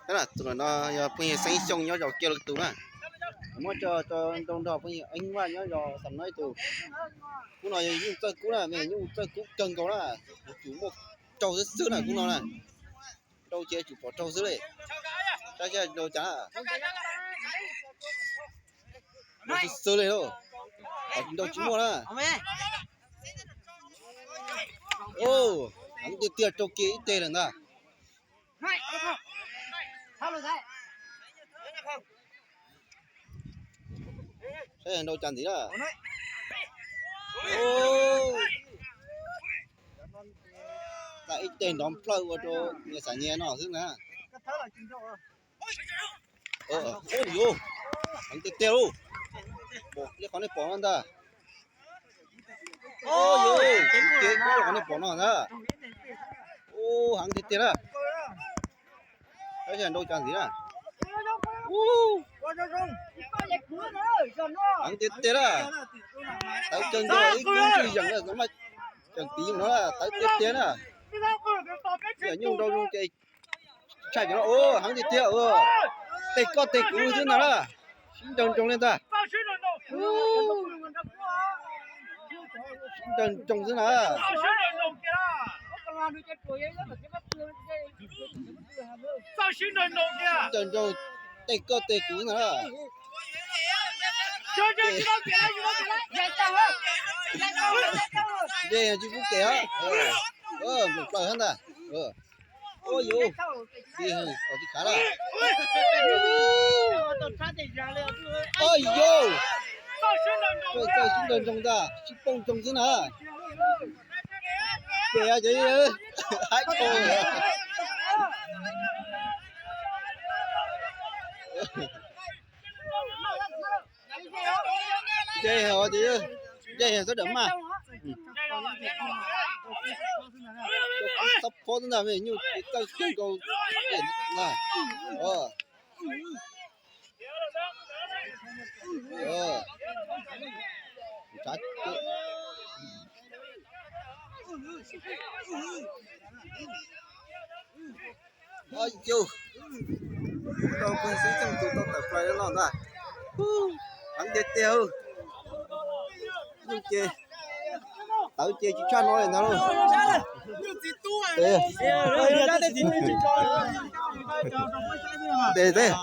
Tus no yog phooj ywg Xeeb Xyooj nyob zos Kiaj Lwm tus na. Muab tso rau nrog phooj ywg Eeb Vaj nyob zos Xam Nuj ib tug. Kub no yog nyuj txawj kub na, me nyuj txawj kub kawg nkaus na. Yuav tsum muaj raug xwb xwb na kub no na. Raug ces tsum pom raug xwb li. Saib seb nrau cas. Nrau xwb xwb li lauj. Ho tsis nrau tsis muaj na. Heev tiag tiag, raug kiag ib teg lawm ntag. Saib nrau cas ntxiv na. Txawm ib teg nrov nplawg ua rau nyias xav nyias no xwb na. Ua yuav, heev tiag tiag lauj. Ua li qhov nej pom no ntag. Ua yuav, heev tiag tiag, ua li qhov nej pom no ntag. Ua heev tiag tiag na. Saib seb nrau cas ntxiv na. Heev tiag tiag na. Tawv kawg nkaus, ib kub ntsuj yees na, txog mas tseem tiv zoo no na, tawv tiag tiag na. Yam nyuj nrau zoo ces tshaj cov no, heev tiag tiag. Tej koj tej kuv xwb ntag na. Sib nraug nroos li ntag. Sib nraug nroos xwb na. Sib nraug nroos, tej koj tej kuv xwb ntag na. Nce tsis pub kev, nploos plaws hab ntag. Ua yuav, kom tsis khav lawm. Ua yuav, txawj sib nraug nroos ntag, sib poob nroos xwb na. Ces ces haib tau. Nce heev, nce heev sawv daws maj. Xab phob xwb ntag, me nyuj txawj kawg nkaus. Ua yus, tau phooj ywg Xeeb Xyooj tus tau tawm plaws no ntag. Heev tiag tiag. Nyuj ces, tawv ces tsis tshaj no li ntag lauj. Ntes teb.